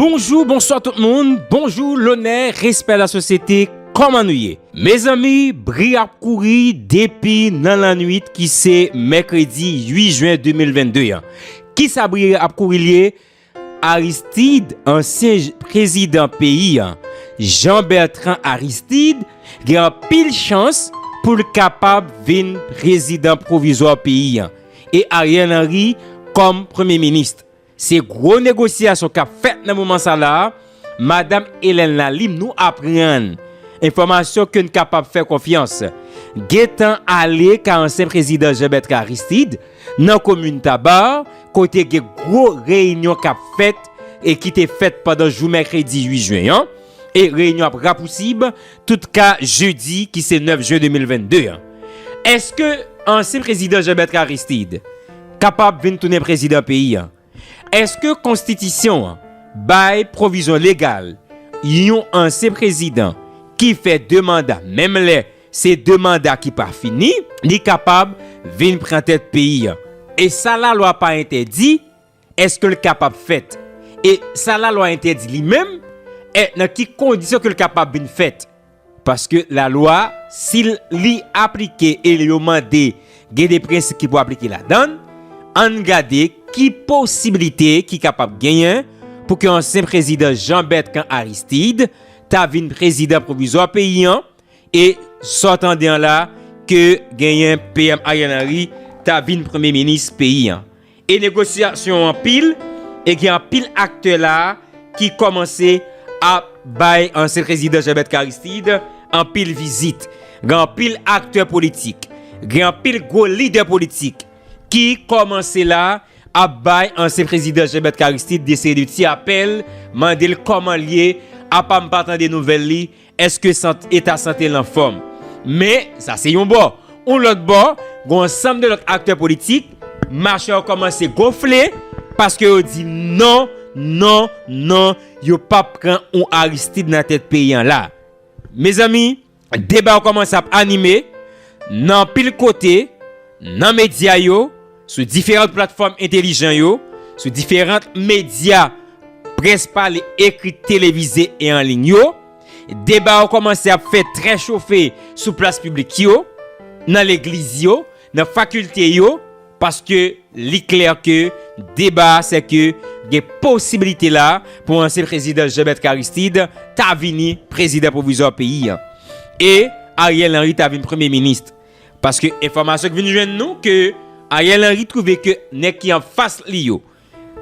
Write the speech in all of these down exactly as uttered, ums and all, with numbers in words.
Bonjou, bonswa tout moun. Bonjou, lonè, respè lasosyete. Kòman nou ye? Mezanmi, bri ap kouri depi nan lannwit ki se mèkredi uit jen de mil vennde an. Kisa bri ap kouri l ye? Aristide, ansyen j-, prezidan peyi an, Jean Bertrand Aristide, gen anpil chans pou l kapab vin prezidan pwovizwa peyi an, e Ariel Henry kòm premye minis. Se gwo negosyasyon k ap fèt nan moman sa la a. Madanm Hélène Lalim, nou aprann enfòmasyon ke n kapab fè konfyans, gentan ale ka ansyen prezidan Jean Bertrand Aristide nan komin Taba, kote gen gwo reyinyon k ap fèt e ki te fèt pandan jou mèkredi uit jen an. E reyinyon ap rapousib tout ka jedi ki se nèf jen de mil vennde an. Èske ansyen prezidan Jean Bertrand Aristide kapab vin tounen prezidan peyi an? Èske konstitisyon an bay pwovizyon legal yon ansyen prezidan ki fè de manda, menm lè se de manda ki pa fini, li kapab vin pran tèt peyi an? E sa lalwa pa entèdi, èske l kapab fèt? E sa lalwa entèdi li menm, e nan ki kondisyon ke l kapab vin fèt? Paske lalwa, si l, li aplike e yo mande gen de prensip ki pou aplike ladan l, ann gade ki posiblite ki kapab genyen pou ke ansyen prezidan Jean Bertrand Aristide ta vin prezidan pwovizwa peyi an, e sa w tande an la, ke genyen P M Ariel Henry ta vin premye minis peyi an. E negosyasyon anpil, e gen anpil aktè la ki kòmanse ap bay ansyen prezidan Jean Bertrand Aristide anpil vizit. Gen anpil aktè politik, gen anpil gwo lidè politik ki kòmanse la ap bay ansyen prezidan Jean Bertrand Aristide de seri de ti apèl, mande l kòman l ye, apa m pa tande nouvèl li, èske sant-, eta sante l anfòm. Men, sa se yon bò. Yon lòt bò, gen ansanm de lòt aktè politik, mache yo kòmanse gonfle, paske yo di non, non, non, yo p ap pran yon Aristide nan tèt peyi an la. Mezanmi, deba yo kòmanse ap anime nan anpil kote, nan medya yo, sou diferan platfòm entèlijan yo, sou diferan medya près pale, ekri, televize e an liy yo. Deba yo kòmanse ap fè trè chofe sou plas piblik yo, nan legliz yo, nan fakilte yo, paske li klè ke deba a se ke gen posibilite la pou ansyen prezidan Jean Bertrand Aristide ta vini prezidan pwovizwa peyi an. E Ariel Henry ta vin premye minis. Paske enfòmasyon ki vin jwenn nou ke Ariel Henry twouve ke nèg ki anfas li yo,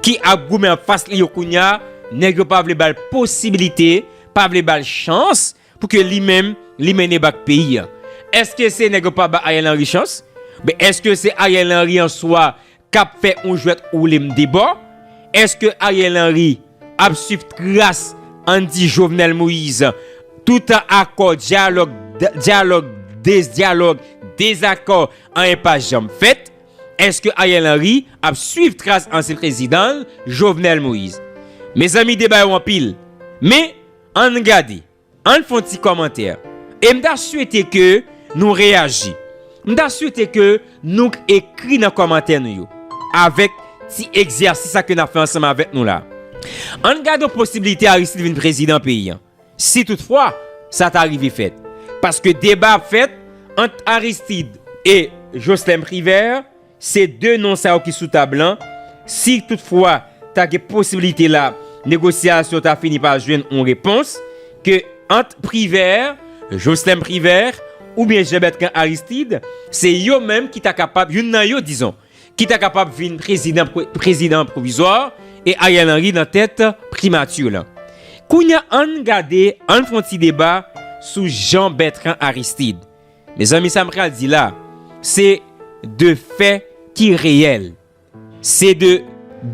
ki ap goumen anfas li yo kounye a, nèg yo pa vle ba l posibilite, pa vle ba l chans pou ke li menm, li mennen bak peyi an. Èske se nèg yo pa ba Ariel Henry chans? Oubyen èske se Ariel Henry an swa k ap fè yon jwèt woule m de bò? Èske Ariel Henry ap swiv tras, ann di, Jovenel Moïse, toutan akò, dyalòg, d-, dyalòg, dezyalòg, dezakò, anyen pa janm fèt? Èske Ariel Henry ap swiv tras ansyen prezidan l, Jovenel Moïse? Mezanmi, deba yo anpil. Men, ann gade, ann fè yon ti kòmantè. E m ta swete ke nou reyaji. M ta swete ke nou ekri nan kòmantè nou yo, avèk ti egzèsis sa ke n ap fè ansanm avèk nou la. Ann gade yon posiblite Aristide vin prezidan peyi an. Si toutfwa sa ta rive fèt. Paske deba ap fèt ant Aristide e Jocelerme Privert, se de non sa yo ki sou tab lan. Si toutfwa ta gen posiblite la, negosyasyon ta fini pa jwenn yon repons, ke ant Privert, Jocelerme Privert, oubyen Jean Bertrand Aristide, se yo menm ki ta kapab, youn nan yo, dizon, ki ta kapab vin prezidan, prezidan pwovizwa, e Ariel Henry nan tèt primati lan. Kounye a, ann gade, ann fè yon ti deba sou Jean Bertrand Aristide. Mezanmi, sa m pral di la, se de fè ki reyèl. Se de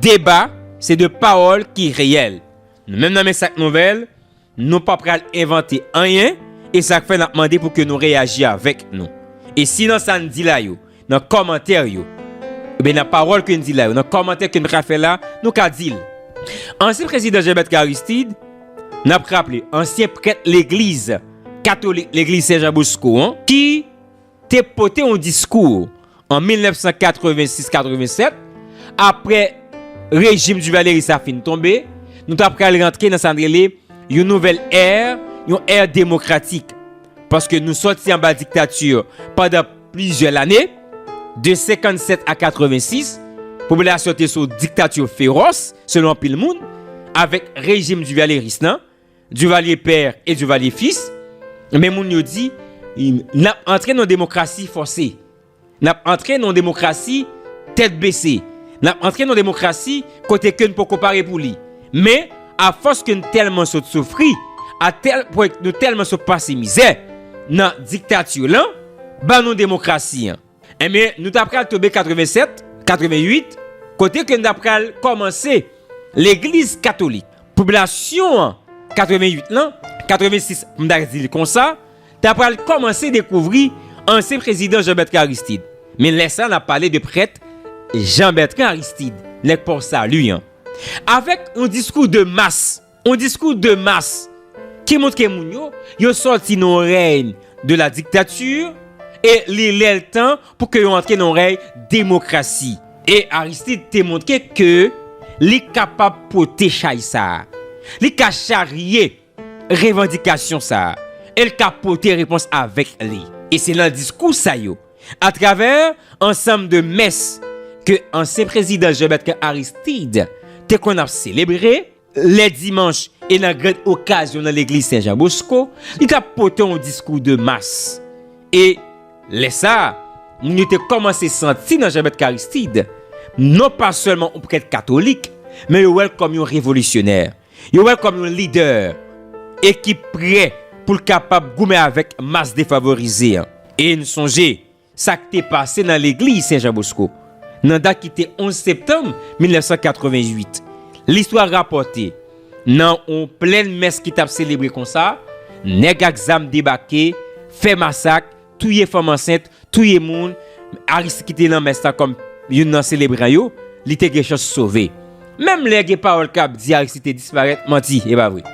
deba, se de pawòl ki reyèl. Nou menm nan Men Sak Nouvèl, nou pa pral envante anyen, e sa k fè n ap mande pou ke nou reyaji avèk nou. E si nan sa n di la yo, nan kòmantè yo, oubyen nan pawòl ke n di la yo, nan kòmantè ke n pral fè la, nou ka di l. Ansyen prezidan Jean Bertrand Aristide, n ap raple, ansyen prèt legliz katolik, legliz Sen Jan Bosko an, ki te pote yon diskou an mil nèf san katrevensis katrevennsèt, apre rejim Duvalier sa fin tonbe, nou ta pral rantre nan sa n rele yon nouvèl è, yon è demokratik. Paske nou sòti anba diktati pandan plizyè lane, de senkannsèt a katrevensis, popilasyon te sou diktati fewòs, selon anpil moun, avèk rejim Duvalier lan, Duvalier père et Duvalier fils, men moun yo di, n ap antre nan demokrasi fòse. N ap antre nan demokrasi tèt bese. N ap antre nan demokrasi kote ke n poko pare pou li. Men, afòs ke n tèlman sot soufri, a tèl pwen nou tèlman sot pase mizè nan diktati lan, ban nou demokrasi an. Enben, nou ta pral tonbe katrevennsèt, katrevenwit, kote ke n ta pral kòmanse legliz katolik. Popilasyon an, katrevenwit lan, katrevensis, pou m ta di l konsa, ta pral kòmanse dekouvri ansyen prezidan Jean Bertrand Aristide. Men lè sa, n ap pale de prèt Jean Bertrand Aristide, nèg Pòsali an. Avèk yon diskou de mas, yon diskou de mas ki montre moun yo, yo sòti nan yon rèy de la dictature e li lè l tan pou ke yo antre nan yon rèy demokrasi. E Aristide te montre ke li kapab pote chay sa a. Li ka charye revandikasyon sa a. E l ka pote repons avèk li. E se nan diskou sa yo, atravè ansanm de mès ke ansyen prezidan Jean Bertrand Aristide te konn ap selebre lè dimanch e nan grann okazyon nan legliz Sen Jan Bosko, li t ap pote yon diskou de mas. E lè sa a, moun yo te kòmanse santi nan Jean Bertrand Aristide, non pa sèlman yon prèt katolik, men yo wè l kòm yon revolisyonè. Yo wè l kòm yon lidè e ki prè pou l kapab goumen avèk mas defavorize an. E n sonje sa k te pase nan legliz Sen Jan Bosko, nan dat ki te onz septanm mil nèf san katrevenwit. Listwa rapòte, nan yon plèn mès ki t ap selebre konsa, nèg ak zam debake, fè masak, touye fanm ansent, touye moun. Aristide ki te nan mès la kòm youn nan selebran yo, li te gen chans sove. Menm lè gen pawòl k ap di Aristide te disparèt, manti, e pa vre.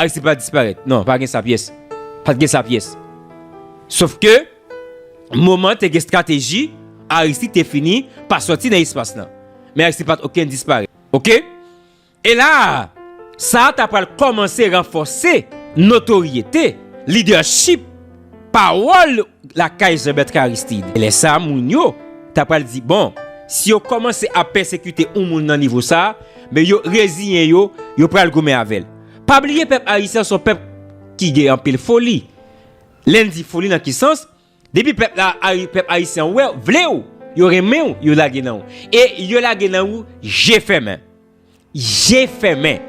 Aristide pa t disparèt. Non, pa gen sa pyès. Pa t gen sa pyès. Sof ke, moman te gen estrateji, Aristide te fini pa sòti nan espas lan. Men Aristide pa t okenn disparèt. Oke? E la, sa a ta pral kòmanse ranfòse notoryete, lidèchip, pawòl lakay Jean Bertrand Aristide. E lè sa a, moun yo ta pral di, bon, si yo kòmanse ap pèsekite yon moun nan nivo sa a, men yo reziyen yo, yo pral goumen avè l. Pa bliye, pèp ayisyen se yon pèp ki gen anpil foli. Lè n di foli nan ki sans? Depi pèp la, ay-, pèp ayisyen an wè, vle w, yo renmen w, yo lage nan ou. E yo lage nan ou, je fèmen. Je fèmen.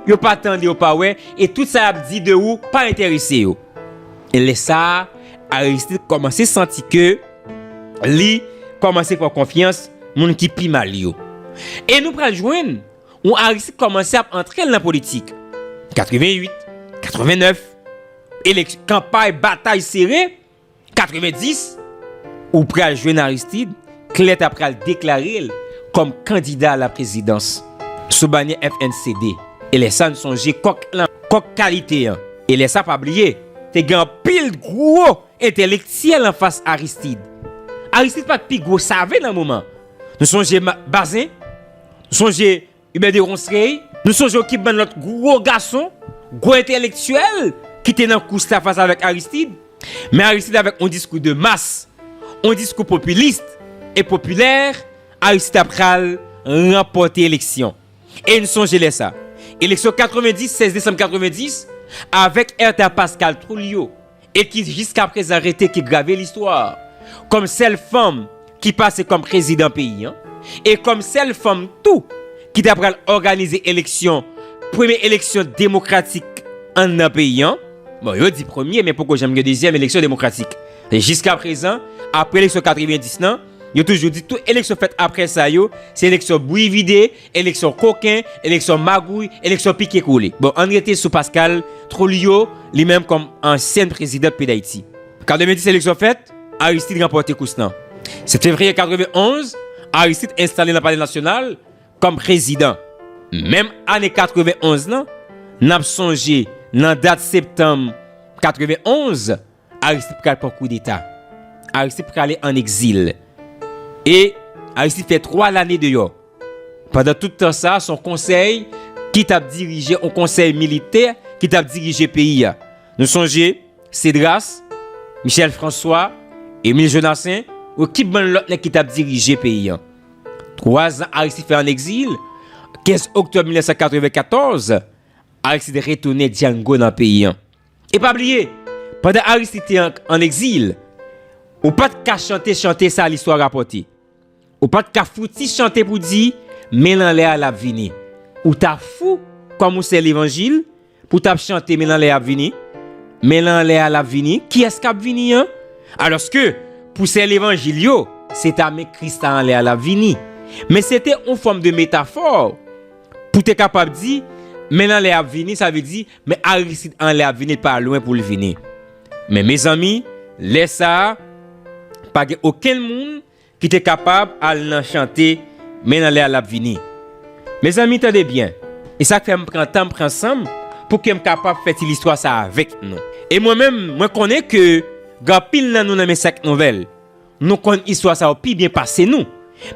Yo pa tande, yo pa wè, e tout sa y ap di de ou pa enterese yo. E lè sa a, Aristide kòmanse santi ke li kòmanse pran konfyans moun ki pi mal yo. E nou pral jwenn yon Aristide kòmanse ap antre l nan politik. Katrevenwit, katrevennèf, elèk-, kanpay, batay sere, katrevendis, ou pral jwenn Aristide, klè ta pral deklare l kòm kandida a la prezidans sou banyè F N C D. E lè sa n sonje kòk lan, kòk kalite an. E lè sa pa bliye, te gen anpil gwo entèlektyèl anfas Aristide. Aristide pa t pi gwo save nan moman. Nou sonje Ma-, Bazin, nou sonje Hubert de Ronceray, nou sonje yon ki bann lòt gwo gason, gwo entèlektyèl ki te nan kous la fas avèk Aristide. Men Aristide avèk yon diskou de mas, yon diskou popilis e popilè, Aristide ap pral ranpòte eleksyon. E n sonje lè sa. Eleksyon katrevendis, sèz desanm katrevendis, avèk Hertha Pascal Trujillo, e ki jiskaprezan rete, ki grave listwa kòm sèl fanm ki pase kòm prezidan peyi an, e kòm sèl fanm tou ki ta pral òganize eleksyon, premye eleksyon demokratik anndan peyi an. Bon, yo di premye, men poko janm gen dezyèm eleksyon demokratik. Jiskaprezan, apre eleksyon katrevendis lan, yo toujou di tout eleksyon fèt apre sa yo, se eleksyon bri vide, eleksyon koken, eleksyon magouy, eleksyon pike kole. Bon, ann rete sou Pascal Trujillo, li menm kòm ansyen prezidan peyi Dayiti. Katrevendis eleksyon fèt, Aristide ranpòte kous lan. Sèt fevriye katrevenonz, Aristide enstale nan Palè Nasyonal kòm prezidan. Menm ane katrevenonz lan, n ap sonje nan dat septanm katrevenonz, Aristide pral pran koudeta. Aristide prale ann egzil. E Aristide fè twa lane deyò. Pandan tout tan sa, se yon konsèy ki t ap dirije yon konsèy militè ki t ap dirije peyi a. Nou sonje Cédras, Michel François, Émile Jonassaint, ou ki bann lòt nèg ki t ap dirije peyi a. Twa zan Aristide fè ann egzil, kenz oktòb mil nèf san katrevenkatòz, Aristide retounen Django nan peyi a. E pa bliye, pandan Aristide te an, ann egzil, ou pa t ka chante chante sa listwa rapòte. Ou pa t ka fouti chante pou di, men l anlè a l ap vini. Ou ta fou, kòm ou sè levanjil, pou w t ap chante men l anlè a ap vini. Men l anlè a l ap vini. Kiyès k ap vini an? Alòske, pou sè levanjil yo, se ta men Kris la anlè a l ap vini. Men se te yon fòm de metafò pou te kapab di, men l anlè a ap vini, sa vle di, men Aristide anlè a ap vini, pa lwen pou l vini. Men mezanmi, lè sa a, pa gen okenn moun ki te kapab al nan chante, men l anlè a l ap vini. Mezanmi, tande byen. E sa k fè m pran tan, m pran san m, pou ke m kapab fè ti listwa sa avèk nou. E mwen menm, mwen konnen ke gen anpil nan nou nan men sèk nouvèl, nou konn istwa sa yo pi byen pase nou.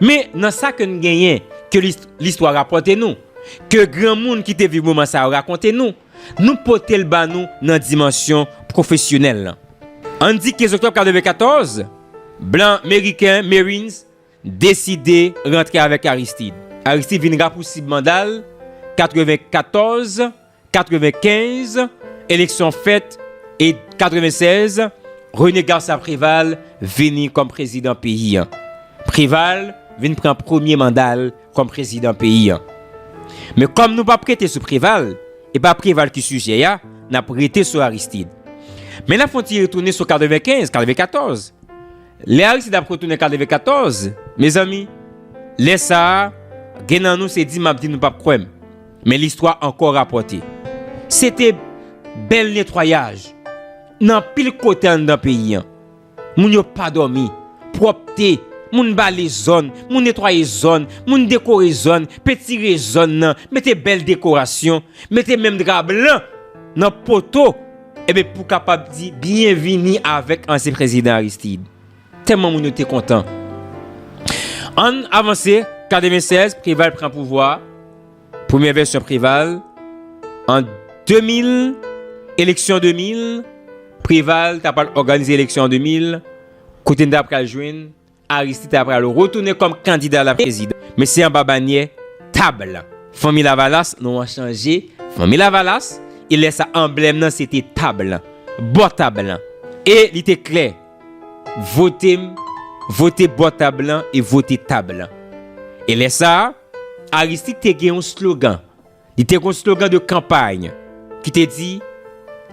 Men nan sa ke n genyen, ke lis-, listwa rapòte nou, ke granmoun ki te viv moman sa yo rakonte nou, nou pote l ba nou nan dimansyon pwofesyonèl lan. Ann di kenz oktòb katrevenkatòz, blan meriken Marines deside rantre avèk Aristide. Aristide vin rapousib manda l, katrevenkatòz, katrevenkenz, eleksyon fèt, e katrevensèz, René Garcia Préval vini kòm prezidan peyi a. Préval vin pran premye manda l kòm prezidan peyi a. Men kòm nou p ap rete sou Préval, e pa Préval ki sijè a, n ap rete sou Aristide. Men n ap fè yon ti retounen sou katrevenkenz, katrevenkatòz. Lè Aristide ap retounen katrevenkatòz, mezanmi, lè sa a, gen nan nou se di m ap di nou p ap kwè m. Men listwa ankò rapòte. Se te bèl netwayaj nan anpil kote anndan peyi a. Moun yo pa dòmi, pwòpte, moun bale zòn, moun netwaye zòn, moun dekore zòn, pentire zòn nan, mete bèl dekorasyon, mete menm dra blan nan poto, ebyen pou kapab di byenvini avèk ansyen prezidan Aristide. Tèlman moun yo te kontan. Ann avanse, katrevennsèz, Preval pran pouvwa a. Premyè vèsyon Preval. An de mil, eleksyon de mil, Preval ta pral òganize eleksyon an de mil, kote n ta pral jwenn Aristide ta pral retounen kòm kandida la prezidan. Men se anba banyè tab lan. Fanmi Lavalas, non an chanje. Fanmi Lavalas, e lè sa anblèm nan se te tab lan. Bò tab lan. E li te klè. Vote m, vote bò tab lan e vote tab lan. E lè sa a, Aristide te gen yon slogan. Li te gen yon slogan de kanpay ki te di,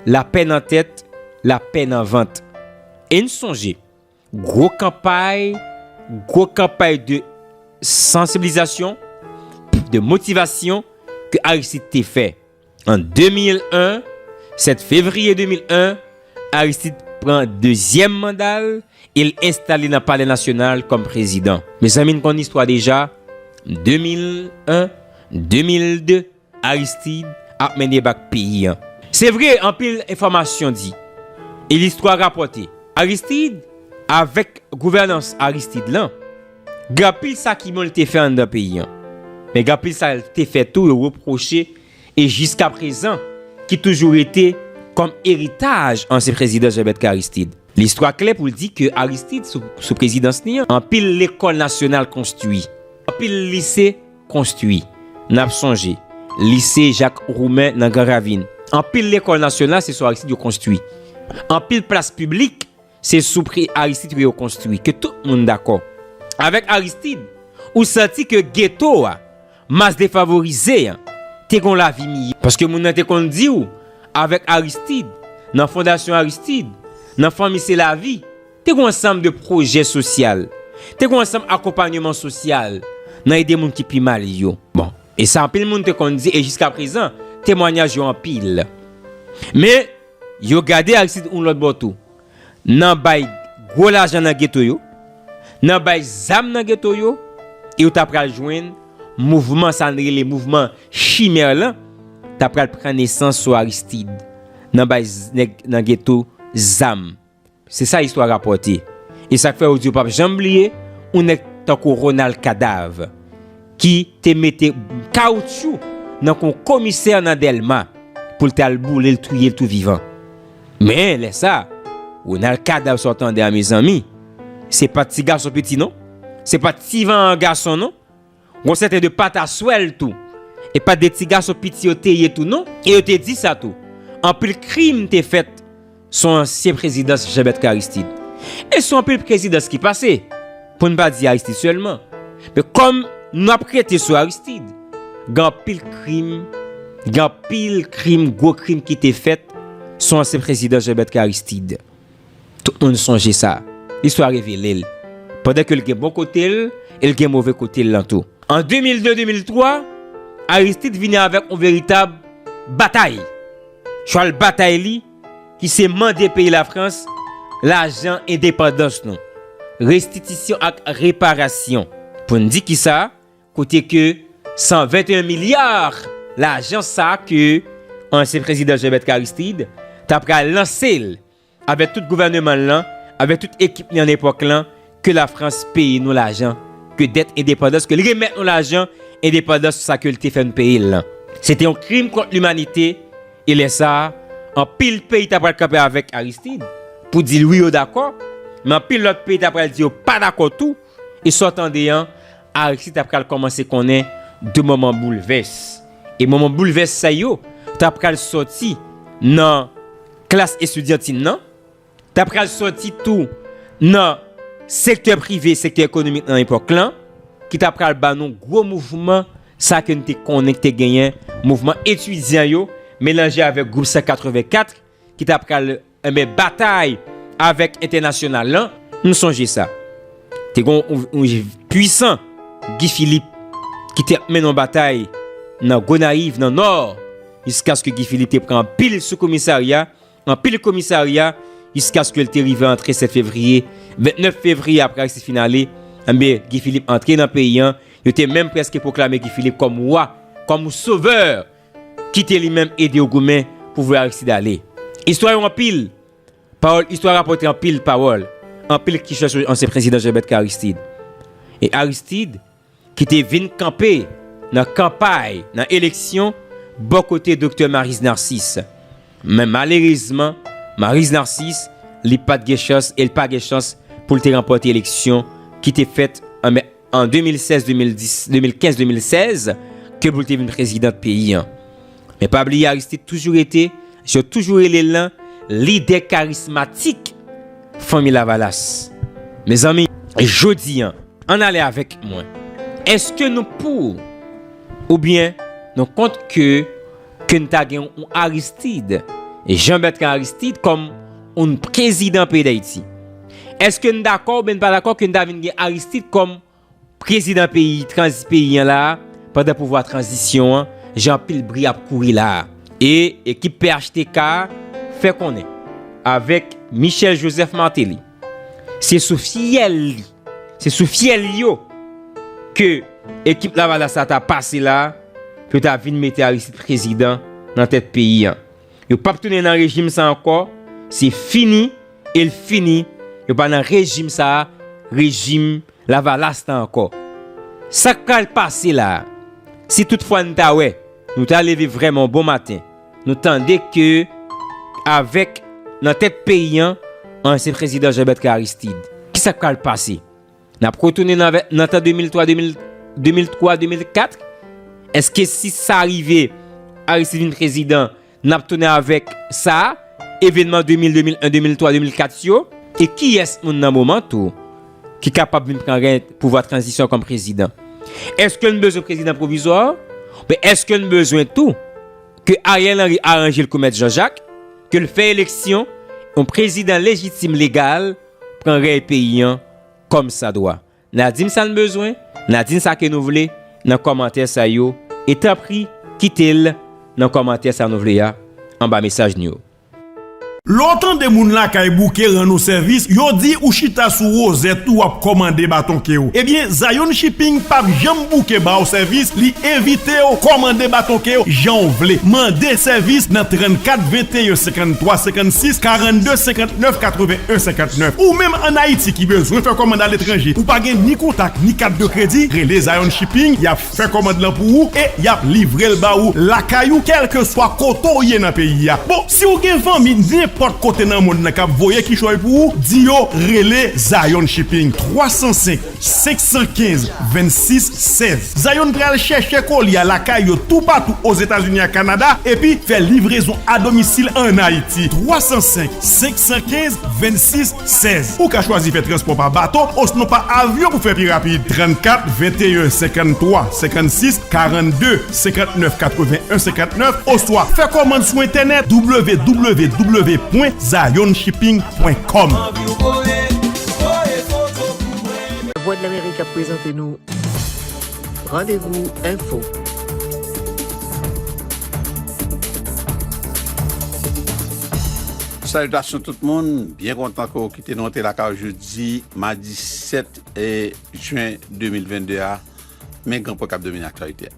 lapè nan tèt, lapè nan vant. E n sonje, gwo kanpay, gwo kanpay de sansibilizasyon, de motivasyon ke Aristide te fè. An de mil en, sèt fevriye de mil en, Aristide pran dezyèm manda l e l enstale nan Palè Nasyonal kòm prezidan. Mezanmi, n konn istwa deja. De mil en, de mil de, Aristide ap mennen bak peyi a. Se vre, anpil enfòmasyon di, e listwa rapòte, Aristide, avèk gouvènans Aristide lan, gen anpil sa ki bon li te fè anndan peyi a. Men gen anpil sa li te fè tou, yo repwoche, e jiskaprezan, ki toujou rete kòm eritaj ansyen prezidan Jean Bertrand Aristide. Listwa klè pou l di ke Aristide, sou, sou prezidans li an, anpil lekòl nasyonal konstwi, anpil lise konstwi. N ap sonje, lise Jak Roumen nan Gran Ravin. Anpil lekòl nasyonal, se sou Aristide yo konstwi. Anpil plas piblik, se sou pre-, Aristide yo konstwi, ke tout moun dakò. Avèk Aristide, ou santi ke geto a, mas defavorize an, te gon lavi miyè. Paske moun nan te konn di w, avèk Aristide, nan Fondasyon Aristide, nan Fanmi Se Lavi, te gon ansanm de pwojè sosyal, te gon ansanm akonpanyman sosyal, nan ede moun ki pi mal yo. Bon, e sa anpil moun te konn di, e jiskaprezan, temwanyaj yo anpil. Men, yo gade Aristide yon lòt bò tou. Nan bay gwo lajan nan geto yo, nan bay zam nan geto yo, e w ta pral jwenn mouvman sa n rele mouvman chimè lan, ta pral pran nesans sou Aristide, nan bay z-, nèg nan geto zam. Se sa istwa rapòte. E sa k fè yo di yo p ap janm bliye yon nèg tankou Ronald Cadave, ki te mete kawoutchou nan kon komisè nan Dèlma pou l t al boule l, touye l tou vivan. Men, lè sa, Ronald Kadav sa w tande a, mezanmi, se pa ti gason piti non. Se pa ti vanyan gason non. Gon sèten de pataswèl tou. E pa de ti gason piti yo te ye tou non. E yo te di sa tou. Anpil krim te fèt sou ansyen prezidans Jean Bertrand Aristide. E sou anpil prezidans ki pase. Pou n pa di Aristide sèlman. Men kòm nou ap rete sou Aristide, gen anpil krim, gen anpil krim, gwo krim ki te fèt sou ansyen prezidans Jean Bertrand Aristide. Tout moun sonje sa. Listwa revele l. Pandan ke l gen bon kote l, e l gen move kote l lan tou. An de mil de, de mil twa, Aristide vini avèk yon veritab batay. Chwal batay li, ki se mande peyi Lafrans lajan endepandans nou. Restitisyon ak reparasyon. Pou n di kisa, kote ke san venteyen milya lajan sa ke ansyen prezidan Jean Bertrand Aristide ta pral lanse l avèk tout gouvènman l lan, avèk tout ekip li an epòk lan, ke Lafrans peye nou lajan, ke dèt endepandans, ke li remèt nou lajan endepandans sa ke l te fè n peye l lan. Se te yon krim kont limanite, e lè sa a, anpil peyi ta pral kanpe avèk Aristide pou di l wi yo dakò, men anpil lòt peyi ta pral di yo pa dakò tou, e sa w tande an, Aristide ta pral kòmanse konnen de moman boulvès. E moman boulvès sa yo ta pral sòti nan klas estidyantin nan, ta pral sòti tou nan sektè prive, sektè ekonomik nan epòk lan, ki ta pral ba nou gwo mouvman sa ke n te konnen ki te genyen, mouvman etidyan yo, melanje avèk gwoup san katrevenkat, ki ta pral, enben, batay avèk entènasyonal lan. M sonje sa. Te gon yon, yon pwisan Guy Philippe ki te ap mennen yon batay nan Gonayiv, nan Nò, jiskaske Guy Philippe te pran anpil sou komisarya, anpil komisarya, jiskaske l te rive antre sèt fevriye, vennèf fevriye apre Aristide fin ale, enben, Guy Philippe antre nan peyi an, yo te menm prèske pwoklame Guy Philippe kòm wa, kòm sovè, ki te li menm ede yo goumen pou voye Aristide ale. Istwa yo anpil, pawòl, istwa rapòte anpil pawòl, anpil kichòy sou ansyen prezidan Jean Bertrand Aristide. E Aristide, ki te vin kanpe nan kanpay, nan eleksyon, bò kote Doktè Maryse Narcisse. Men malerezman, Maryse Narcisse, li pa t gen chans, e l pa gen chans pou l te ranpòte eleksyon ki te fèt an, an de mil sèz, de mil dis, de mil kenz, de mil sèz, ke pou l te vin prezidan peyi an. Men pa bliye, Aristide toujou rete, jan yo toujou rele l lan, lidè karismatik fanmi Lavalas. Mezanmi, jodi an, ann ale avèk mwen. Èske nou pou oubyen nou kont ke, ke n ta gen yon Aristide, Jean Bertrand Aristide, kòm yon prezidan peyi Dayiti? Èske n dakò oubyen n pa dakò ke n ta vin gen Aristide kòm prezidan peyi, tranzi-, peyi an la, pandan pouvwa tranzisyon an, jan anpil bri ap kouri la? E ekip P H T K fè konnen, avèk Michel Joseph Martelly, se sou fyèl li, se sou fyèl yo ke ekip Lavalas la ta pase la, pou yo ta vin mete Aristide prezidan nan tèt peyi an. Yo p ap tounen nan rejim sa ankò, se fini, e l fini, yo pa nan rejim sa a, rejim Lavalas la ankò. Sa k pral pase la a? Si toutfwa n ta wè, nou ta leve vrèman bon maten, nou tande ke avèk nan tèt peyi an, ansyen prezidan Jean Bertrand Aristide, kisa k pral pase? N ap retounen nan, nan tan de mil twa, de mil, de mil twa, de mil kat? Èske si sa rive, Aristide vin prezidan, n ap tounen avèk sa, evènman de mil, de mil en, de mil twa, de mil kat yo? E kiyès moun nan moman tou ki kapab vin pran rèn pouvwa tranzisyon kòm prezidan? Èske n bezwen prezidan pwovizwa? Oubyen èske n bezwen tou ke Ariel Henry aranje l kou mèt Jean Jacques, ke l fè eleksyon, yon prezidan lejitim legal pran rèy peyi an kòmsadwa? N a di m sa n bezwen, n a di n sa ke nou vle nan kòmantè sa yo, e tanpri, kite l nan kòmantè sa nou vle a, anba mesaj nou yo. Lè w tande moun lakay bouke rann ou sèvis, yo di ou chita sou wozèt ou w ap kòmande baton ke w. Ebyen, Zion Shipping p ap janm bouke ba w sèvis, li envite w kòmande baton ke w jan w vle. Mande sèvis nan trannkat venteyen senkanntwa sennkansis, karannde senkantnèf katreven en senkannnèf. Ou menm ann Ayiti ki bezwen fè kòmand aletranje, ou pa gen ni kontak ni kat de kredi, rele Zion Shipping, y ap fè kòmand lan pou ou e y ap livre l ba ou lakay ou, kèlkeswa kote w ye nan peyi a. Bon, si w gen fanmi nenpòt kote nan mond lan k ap voye kichòy pou ou, di yo rele Zion Shipping, twa san senk, senk san kenz, vennsis sèz. Zion pral chèche koli a lakay yo toupatou Ozetazini ak Kanada, epi fè livrezon adomisil ann Ayiti, twa san senk, senk san kenz, vennsis sèz. Ou ka chwazi fè transpò pa bato osnon pa avyon pou fè pi rapid. Trannkat venteyen senkanntwa sennkansis, karannde senkantnèf katreven en senkannnèf, oswa fè kòmand sou entènèt, www pwen zion shipping pwen com. Vwadlamerik ap prezante nou Randevou Enfo. Salitasyon tout moun, byen kontan ke w kite nou antre lakay ou jodi madi sèt jen de mil vennde a. Men gran pwen k ap domine aktyalite a.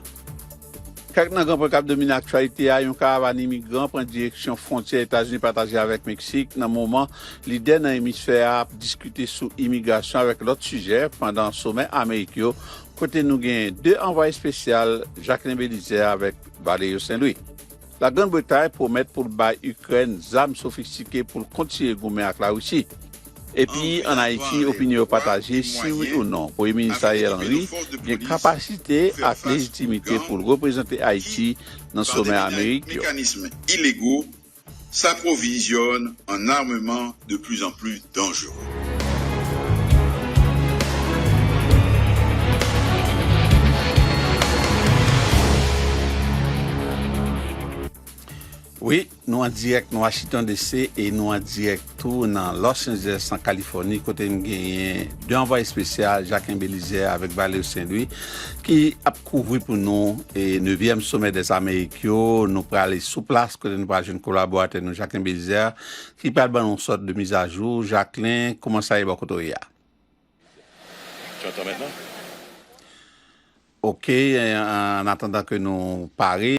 Kèk nan gran pwen k ap domine aktyalite a: yon karavàn imigran pran direksyon fwontyè Etazini pataje avèk Meksik nan moman lidè nan emisfè a ap diskite sou imigrasyon avèk lòt sijè pandan somè Amerik yo, kote nou gen de anvwaye espesyal, Jacquelin Belizaire avèk Valerio Saint-Louis. Lagrann Bretay pwomèt pou l bay Ikrèn zam sofistike pou l kontinye goumen ak Larisi. Epi ann Ayiti, opinyon yo pataje si wi ou non Premye Minis Ariel Henry gen kapasite ak lejitimite pou l reprezante Ayiti nan somè Amerik yo. S'approvisionne en armement de plus en plus dangereux. Wi, nou an dirèk nan Washington D C e nou an dirèk tou nan Los Angeles, nan Kalifòni, kote n genyen de anvwaye espesyal, Jacquelin Belizaire avèk Valerio Saint-Louis, ki ap kouvri pou nou e nevyèm Sommet des Amériques yo. Nou prale sou plas, kote nou pral jwenn kolaboratè nou, Jacquelin Belizaire, ki pral ban nou yon sòt de mizajou. Jacquelin, kòman sa ye bò kote w ye a? Tu entends maintenant? Ok, an atandan ke nou pare,